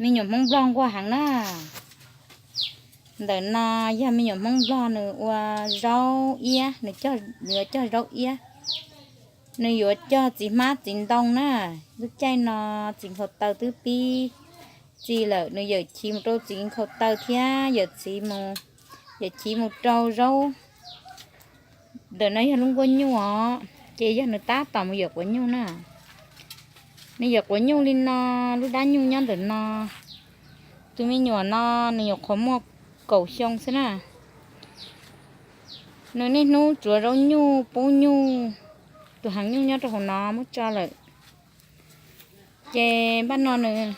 Me nyuam Hmoob Nplog nquag heev na. Ntawm no yog me nyuam Hmoob Nplog nws ua zaub iab, nws cog, nws yuav cog zaub iab. Nws yuav cog txiv hmab txiv ntoo na. Lub caij no txiv nkhaus taw twb pib txi lawm, nws yawm chiv mus rau txiv nkhaus taw thiab yawm txiv mus, yawm chiv mus rau zaub. Ntawm no yog lub nkuaj nyuj os, ces yog nws tab tom mus yawm quav nyuj na. Nws yawm quav nyuj li no, lub dab nyuj nyob ntawm no. Tus me nyuam no nws nyuam qhuav muaj kaum xyoo xwb na. Nws niaj hnub tsuav zaub nyuj, pub nyuj, tus heev nyuj nyob rau hauv no muab tso lawm. Ces npaj no nws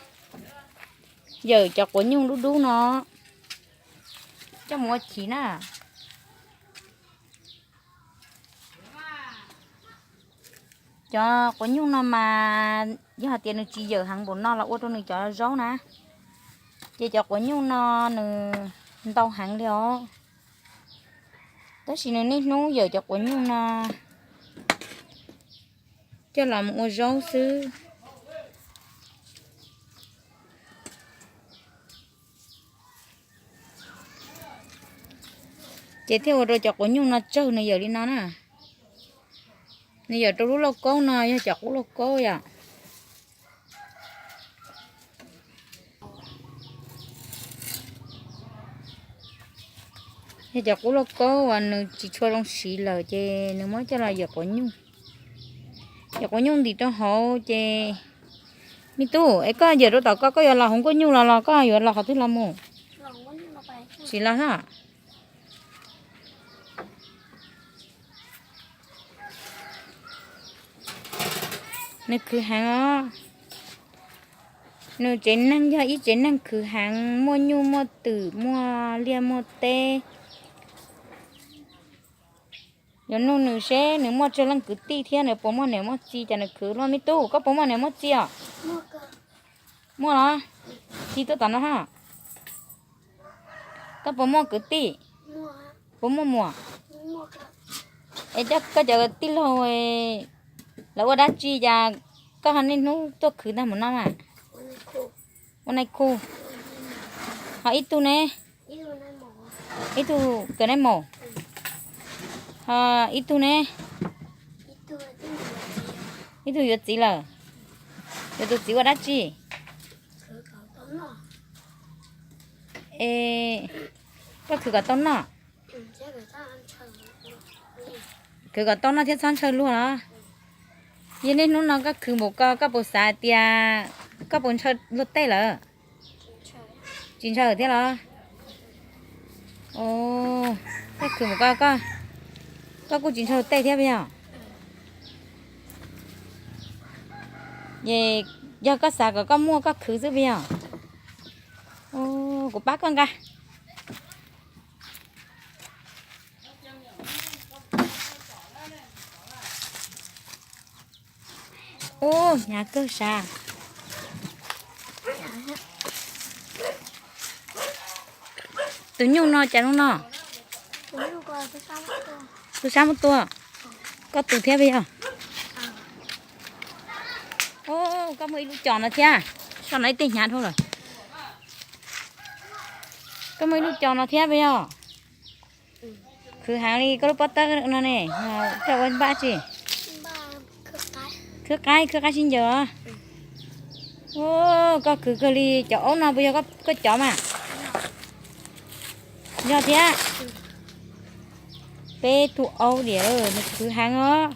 yawm cov quav nyuj dub dub no coj mus ua chiv na. Cov quav nyuj no mas yog hais tias nws tsis yawm heev npaum no los ua rau nws cov zaub na. Ces cov quav nyuj no nws ntau heev li os. Tab sis nws niaj hnub yawm cov quav nyuj no coj los mus ua zaub xwb. Ces thiaj ua rau cov quav nyuj no tsawg nws yawm li no na. Nws yawm rau lub lauj kaub no yog cov qub lauj kaub yom. Yog cov qub lauj kaub uas nws tsis tshua zoo siv lawm ces nws muab coj los yawm quav nyuj. Yawm quav nyuj ntim rau hauv ces, me tub, es koj yawm rau tom ko koj yuav los hauv nkuaj nyuj los los koj yuav los qhov twg los mus? Tsis los na. Nws khwv heev os. Nws tsev neeg yog ib tsev neeg khwv heev, muaj nyuj muaj twm, muaj liaj muaj teb. Yuav nug nws seb nws muaj tsawg leej kwv tij thiab nws puas muaj niam muaj txiv, cas nws khwv luaj. Me tub, koj puas muaj niam muaj txiv os? Muaj los? Tsis tuaj tom no hos. Koj puas muaj kwv tij? Puas muaj muam? Es koj cov tij laug lawv ua dab tsi cas koj ho niaj hnub tuaj khwv tag mus no mas? Ua nai khu. Ho ib tug ne? Ib tug kawm nai maum. Ho ib tug ne? Ib tug yuav txiv lawm. Yuav tus txiv ua dab tsi? Es koj khwv kom tau noj. Khwv kom tau noj thiab txhob ntshaw luag los? Yog niaj hnub no koj khwv npaum ko koj puas xav tias koj puas ntshaw luag tej lawm? Tsis ntshaw thiab los? Koj khwv npaum ko, koj kuj tsis ntshaw luag tej thiab puas yog? Yog koj xav kom koj muaj koj khwv xwb puas yog? Kuv pab koj nqa. Ub, hnyav kawg sav. Tus nyuj no cas zoo no? Tub sab muab tua. Koj tus thiab puas yog? Ub, koj muaj ib lub cos no thiab. Soj no ib tej hnyav dhau lawm. Koj muaj ib lub cos no thiab puas yog? Khwv heev li koj lub pob tawb no ne, koj ua npaj tsi? Khwb qaib, khwb qaib sib ncaws os. Ub, koj khwv kawg li, cov aub no puas yog koj cov mas? Yog thiab. Peb tug aub diam, nws khwv heev os.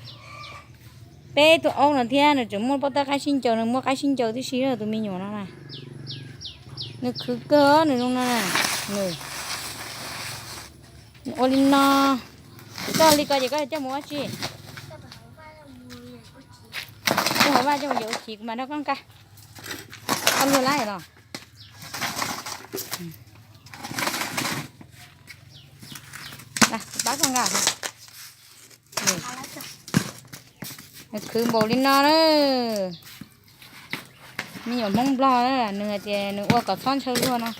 Peb tug aub no thiab nws tseem muaj pob tawb qaib sib ncaws, nws muaj qaib sib ncaws tib si tus me nyuam no na. Nws khwv kawg nws zoo no na. Nws ua li no, koj li ko ces koj coj mus ua tsi? Coj hauv vaj coj mus yawm ua chiv, kuv mam nrog koj nqa. Koj luag lawm los? Pab koj nqa. Nws khwv npaum li no na. Me nyuam Hmoob Nplog na, nws hais tias nws ua kom txhob ntshaw luag no,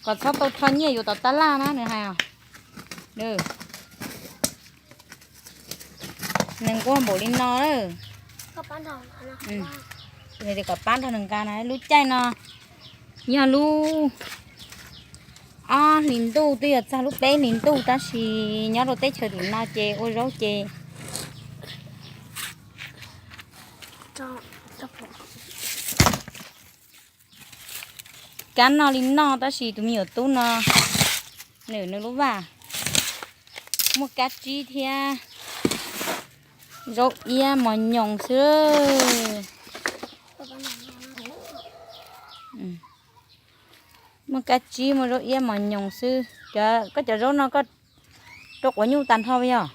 kom txhob tau rho nyiaj yuav tom tab laj na nws hais os. Nws nquag npaum li no na. Nws tias kom pab nrog nws nqa na, lub caij no Yog lub ob hlis ntuj twb yog txog lub peb hlis ntuj tab sis nyob rau teb chaws tim no ces ua zaub ces kab noj li noj tab sis tus me nyuam tub no nws nws lub vaj muaj kab tsib thiab zaub iab mos nyoos xwb. Muaj kab tsib muaj zaub iab mos nyoos xwb. Koj cov zaub no koj rau quav nyuj tag nrho puas yog?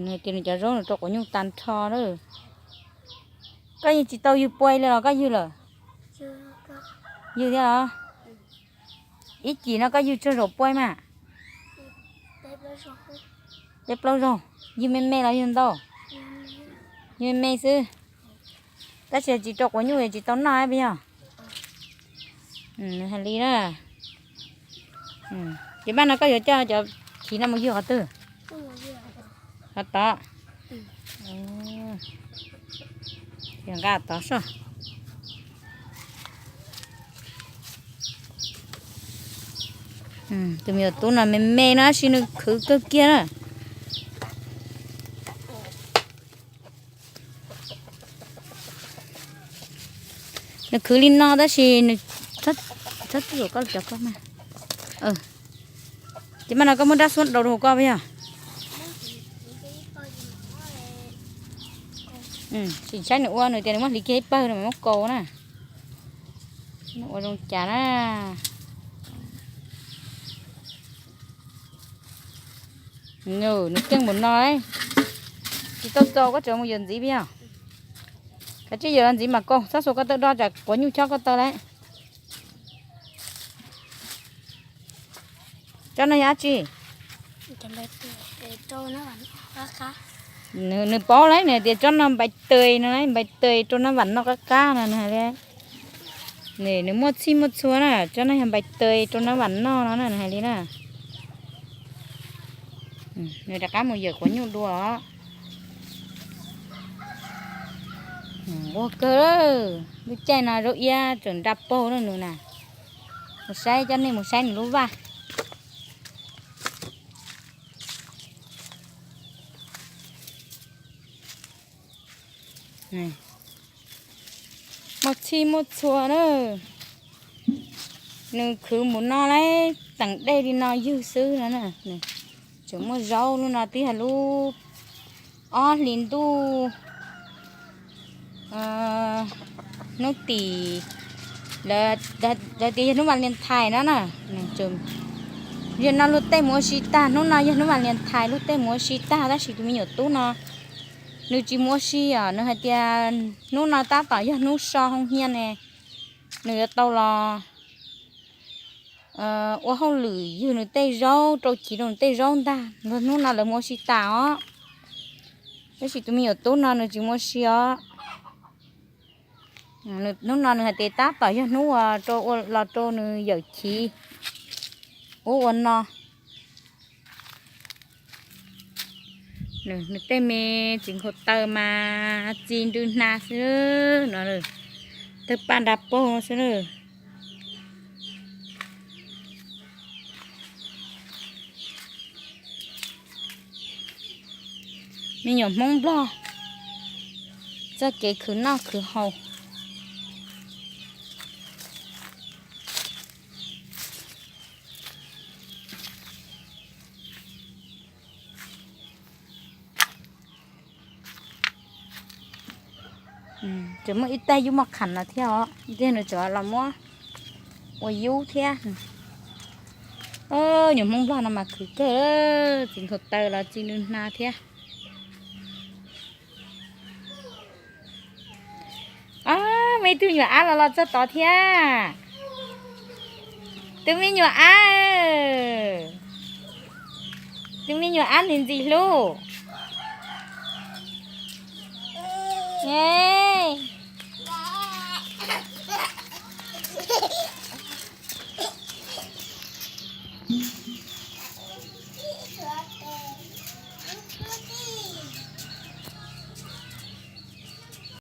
Nws tias nws cov zaub nws rau quav nyuj tag nrho lawm. Koj yeej tsis tau ywg puas li los koj ywg lawm? Ywg thiab los? Ib cim no koj ywg tsawg zaum puas mas? Peb plaub zaug. Ywg me me los ywg ntau? Ywg me me xwb. Tab sis tsis rau quav nyuj es tsis tau noj puas yog? Nws hais li na. Ces maj no koj yuav coj cov chiv no mus ywg qhov twg? Qhov tod. Yog nqa tod soj. Tus me nyuam tub no me me no tab sis nws khwv kawg kiag na. Nws khwv li no tab sis nws, txhob txwm koj cov koj mas. Ces maj no koj muab rab xuab daus rau hauv koj puas yog? Sim saib nws ua, nws tias nws muab hliv kiag ib pawg no mas muab kaus na. Nws ua zoo cas na. Nws keej npaum no, tsis tau txaus koj tseem mus yawm ntxiv puas yog? Kav tsij yawm los ntxiv mas kaus, txhob xuas koj taw do tsam quav nyuj chob koj taw lawm. Tsob no yog dab tsi? Nws paub lawm, nws tias tsob no npais tes no, npais tes rau nab vam noj qab qab no nws hais li. Nws muaj txhij muaj txhua na, tsob no yog npais tes rau nab vam noj no na nws hais li na. Nws rov qab mus yawm quav nyuj dua os. Ua kawg, lub caij no zaub iab tseem nra paug na nws na. Mus saib, coj nej mus saib nws lub vaj. Muaj txhij muaj txhua na. Nws khwv mus no lawm, teem dej li no ywg xwb no na. Tseem muaj zaub, lub no twb yog lub ob hlis ntuj hnub tim, lawv tias yog hnub Valentine no na. Yog no luag tej mus ua si tag, hnub no yog hnub Valentine luag tej mus ua si tag tab sis tus me nyuam tub no nws tsis mus ua si os, nws hais tias hnub no tab tom yog hnub so hoo hia ne, nws yuav tau los ua hauj lwm ywg nws tej zaub, rau chiv rau nws tej zaub ntag, hnub no lawv mus ua si tas os. Tab sis tus me nyuam tub no nws tsis mus ua si os. Hnub no nws hais tias tab tom yog hnub uas rau ua los rau nws yawm chiv ub ua no. Nws tej me txiv nkhaus taw mas txi nrw hna xwb no, tawg paj nra paug xwb na. Me nyuam Hmoob Nplog txoj kev khwv noj khwv haus. Tseem muaj ib taig yub moj qham no thiab os, ntiag nws tseem los muab ua yub thiab. Nyuam Hmoob Nplog no mas khwv kawg, txiv nkhaus taw los txi nrw hna thiab. Muaj ib tug nyuam ab los los txog tod thiab. Tus me nyuam ab, tus me nyuam ab ntxim ntxim hlub.